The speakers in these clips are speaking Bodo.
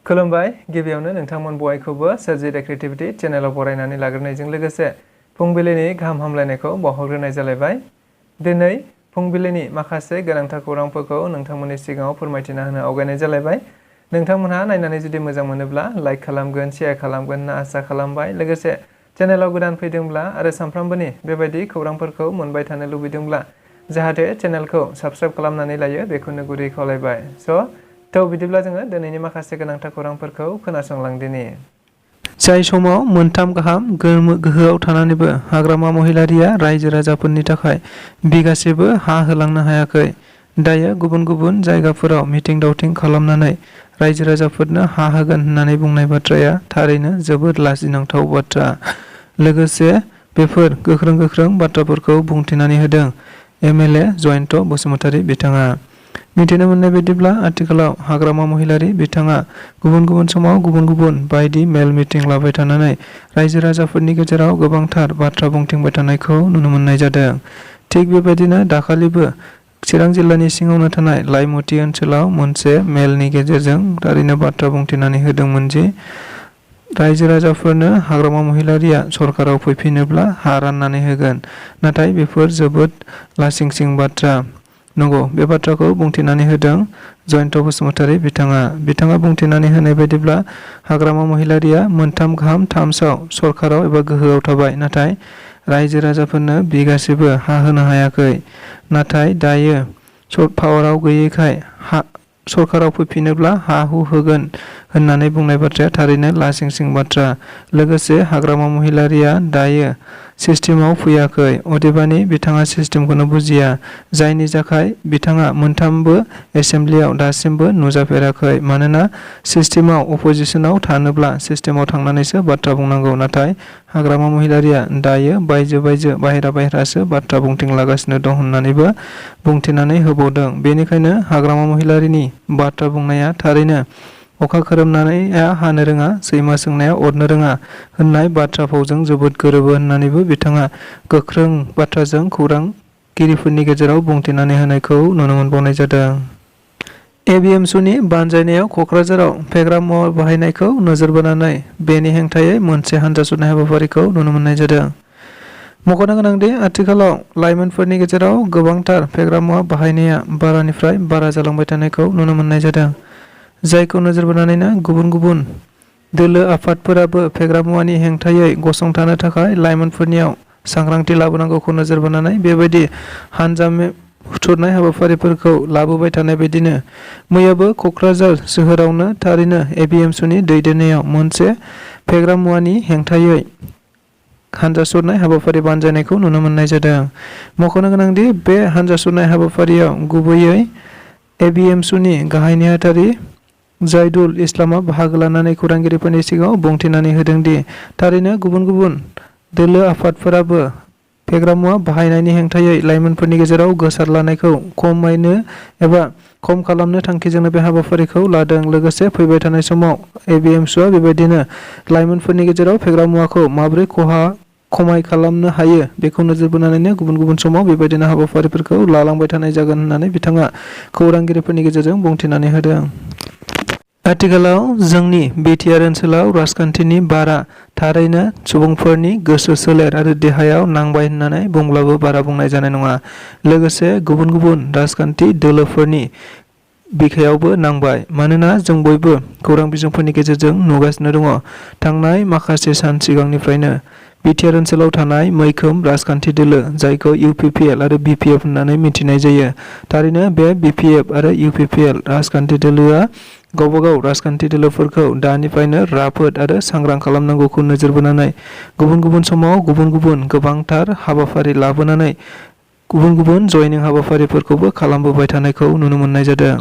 खुलुमबाय गिबियावनो नोंथांमोन बयखौबो सोरजिदा क्रिएटिभिटी चेनेलाव बरायनानै लाग्रोनायजों लोगोसे फुंबिलिनि गाहाम हामलायनायखौ बावहरग्रोनाय जालायबाय। दिनै फुंबिलिनि माखासे गोनांथार खौरांफोरखौ नोंथांमोननि सिगाङाव फोरमायथिना होनो आवगायनाय जालायबाय। नोंथांमोनहा नायनानै जुदि मोजां मोनोब्ला लाइक खालामगोन, शेयार खालामगोन होनना आसा खालामबाय। लोगोसे चेनेलाव गोदान फैदोंब्ला आरो सानफ्रामबोनि बेबायदि खौरांफोरखौ मोनबाय थानो लुबैदोंब्ला जाहाथे चेनेलखौ साबस्क्राइब खालामनानै लायो बेखौनो गुरै खावलायबाय। बिदिब्ला जोङो दिनैनि माखासे गोनांथार खौरांफोरखौ खोनासंलांदिनि। जाय समाव मोनथाम गाहाम गोहोआव थानानैबो हाग्रामा महिलारिया रायजो राजाफोरनि थाखाय बिगासेबो हा होलांनो हायाखै, दायो गुबुन गुबुन जायगाफोराव मिथिं दावथिं खालामनानै रायजो राजाफोरनो हा होगोन होननानै बुंनाय बाथ्राया थारैनो जोबोद लाजिनांथाव बाथ्रा। लोगोसे बेफोर गोख्रों बाथ्राफोरखौ बुंथिनानै होदों एमएलए जयन्त बसुमतारी बिथाङा। मिथिनो मोननाय बायदिब्ला आथिखालाव हाग्रामा महिलारी बिथाङा गुबुन गुबुन समाव गुबुन गुबुन बायदि मेल मिटिं लाबाय थानानै रायजो राजाफोरनि गेजेराव गोबांथार बाथ्रा बुंथिंबाय थानायखौ नुनो मोननाय जादों। थिग बेबायदिनो दाखालिबो चिरां जिल्लानि सिङावनो थानाय लाइमुथि ओनसोलाव मोनसे मेलनि गेजेरजों थारैनो बाथ्रा बुंथिनानै होदोंमोन जि रायजो राजाफोरनो हाग्रामा महिलारिया सरकाराव फैफिनोब्ला हा राननानै होगोन। नाथाय बेफोर जोबोद लासिंसिं बाथ्रा। नंगौ, बे बाथ्राखौ बुंथिनानै होदों जयन्त बसुमतारी बिथाङा बुंथिनानै होनाय बायदिब्ला हाग्रामा महिलारिया मोनथाम गाहाम टार्म्सआव सरकाराव एबा गोहोआव थाबाय, नाथाय रायजो राजाफोरनो बिगासेबो हा होनो हायाखै। नाथाय दायो पावाराव गैयैखाय सरकाराव फैफिनोब्ला हा हु होगोन होननानै बुंनाय बाथ्राया थारैनो लासिंसिं बाथ्रा। लोगोसे हाग्रामा महिलारिया दायो सिस्टेमाव फैयाखै, अदेबानि बिथाङा सिस्टेमखौनो बुजिया, जायनि थाखाय बिथाङा मोनथामबो एसेम्ब्लियाव दासिमबो नुजाफेराखै। मानोना सिस्टेमाव अपोजिसनाव थानोब्ला सिस्टेमाव थांनानैसो बाथ्रा बुंनांगौ, नाथाय हाग्रामा महिलारिया दायो बाहेरासो बाथ्रा बुंथिंलागासिनो दं होननानैबो बुंथिनानै होबावदों। बेनिखायनो हाग्रामा महिलारिनि बाथ्रा बुंनाया थारैनो अखा खोरोमनाया हानो रोङा, सैमा सोंनाया अरनो रोङा होननाय बाथ्रा फावजों जोबोद गोरोबो होननानैबो बिथाङा गोख्रों बाथ्राजों खौरांगिरिफोरनि गेजेराव बुंथिनानै होनायखौ नुनो मोनबावनाय जादों। एबिएमसुनि बानजायनायाव क'क्राझाराव फेग्रा मुवा बाहायनायखौ नोजोर बोनानै बेनि हेंथायै मोनसे हानजा सुरनाय हाबाफारिखौ नुनो मोननाय जादों। मख'नो गोनांदि आथिखालाव लाइमोनफोरनि गेजेराव गोबांथार फेग्रा मुवा बाहायनाया बारानिफ्राय बारा जालांबाय थानायखौ नुनो मोननाय जादों। जायखौ नोजोर बोनानैनो गुबुन गुबुन दोलो आफादफोराबो फेग्रा मुवानि हेंथायै गसंथानो थाखाय लाइमोनफोरनियाव सांग्रांथि लाबोनांगौखौ नोजोर बोनानै बेबायदि हानजा सुरनाय हाबाफारिफोरखौ लाबोबाय थानाय बायदिनो मैयाबो क'क्राझार सोहोरावनो थारैनो एबिएमसुनि दैदेननायाव मोनसे फेग्रा मुवानि हेंथायै हानजा सुरनाय हाबाफारि बानजायनायखौ नुनो मोननाय जादों। मख'नो गोनांदि बे हानजा सुरनाय हाबाफारियाव गुबैयै एबिएमसुनि गाहाय नेहाथारि जायदुल इस्लामआ बाहागो लानानै खौरांगिरिफोरनि सिगाङाव बुंथिनानै होदोंदि थारैनो गुबुन गुबुन दोलो आफादफोराबो फेग्रा मुवा बाहायनायनि हेंथायै लाइमोनफोरनि गेजेराव गोसारलानायखौ खमायनो एबा खम खालामनो थांखिजोंनो बे हाबाफारिखौ लादों। लोगोसे फैबाय थानाय समाव एबिएमसुआ बेबायदिनो लाइमोनफोरनि गेजेराव फेग्रा मुवाखौ माबोरै खमाय खालामनो हायो बेखौ नोजोर बोनानैनो गुबुन गुबुन समाव बेबायदिनो हाबाफारिफोरखौ लालांबाय थानाय जागोन होननानै बिथाङा खौरांगिरिफोरनि गेजेरजों बुंथिनानै होदों। आथिखालाव जोंनि बिटिआर ओनसोलाव राजखान्थिनि बारा थारैनो सुबुंफोरनि गोसो सोलेर आरो देहायाव नांबाय होननानै बुंब्लाबो बारा बुंनाय जानाय नङा। लोगोसे गुबुन गुबुन राजखान्थि दोलोफोरनि बिखायावबो नांबाय। मानोना जों बयबो खौरां बिजोंफोरनि गेजेरजों नुगासिनो दङ, थांनाय माखासे सान सिगांनिफ्रायनो बिटिआर ओनसोलाव थानाय मैखोम राजखान्थि दोलो जायखौ इउपिपिएल आरो बिपिएफ होननानै मिथिनाय जायो। थारैनो बे बिपिएफ आरो इउपिपिएल राजखान्थि दोलोआ गावबागाव राजखान्थि दोलोफोरखौ दानिफ्रायनो राफोद आरो सांग्रां खालामनांगौखौ नोजोर बोनानै गुबुन गुबुन समाव गुबुन गुबुन गोबांथार हाबाफारि लाबोनानै गुबुन गुबुन जयनिं हाबाफारिफोरखौबो खालामबोबाय थानायखौ नुनो मोननाय जादों।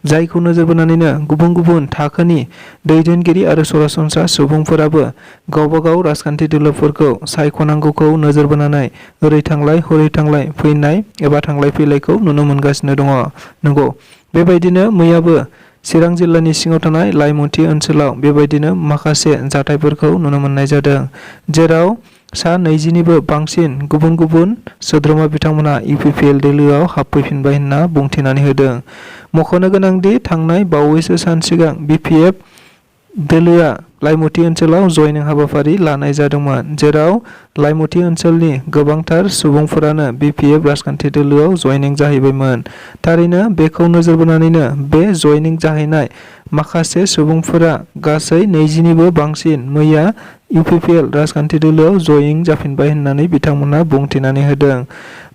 जायखौ नोजोर बोनानैनो गुबुन गुबुन थाखोनि दैदेनगिरि आरो सरासनस्रा सुबुंफोराबो गावबागाव राजखान्थि दोलोफोरखौ सायख'नांगौखौ नोजोर बोनानै ओरै थांलाय हरै थांलाय फैनाय एबा थांलाय फैलायखौ नुनो मोनगासिनो दङ। नंगौ, बेबायदिनो मैयाबो चिरां जिल्लानि सिङाव थानाय लाइमुथि ओनसोलाव बेबायदिनो माखासे जाथायफोरखौ नुनो मोननाय जादों, जेराव सा 20निबो बांसिन गुबुन गुबुन सोद्रोमा बिथांमोना इउपिपिएल दोलोआव हाबफैफिनबाय होनना बुंथिनानै होदों। मख'नो गोनांदि थांनाय बावैसो सान सिगां बिपिएफ दोलोआ लाइमुथि ओनसोलाव जयनिं हाबाफारि लानाय जादोंमोन, जेराव लाइमुथि ओनसोलनि गोबांथार सुबुंफोरानो BPF राजखान्थि दोलोआव जयनिं जाहैबायमोन। थारैनो बेखौ नोजोर बोनानैनो बे जयनिं जाहैनाय माखासे सुबुंफोरा गासै 20निबो बांसिन मैया UPPL राजखान्थि दोलोआव जयनिं जाफिनबाय होननानै बिथांमोनहा बुंथिनानै होदों।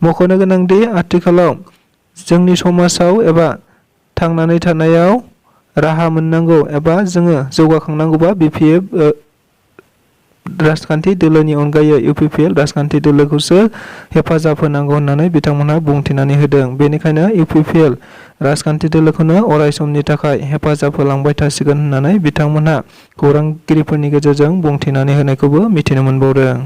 मख'नो गोनांदि आथिखालाव जोंनि समाजाव एबा थांनानै थानायाव राहा मोननांगौ एबा जोङो जौगाखांनांगौबा BPF राजखान्थि दोलोनि अनगायै UPPL राजखान्थि दोलोखौसो हेफाजाब होनांगौ होननानै बिथांमोनहा बुंथिनानै होदों। बेनिखायनो UPPL राजखान्थि दोलोखौनो अराय समनि थाखाय हेफाजाब होलांबाय थासिगोन होननानै बिथांमोनहा खौरांगिरिफोरनि गेजेरजों बुंथिनानै होनायखौबो मिथिनो मोनबावदों।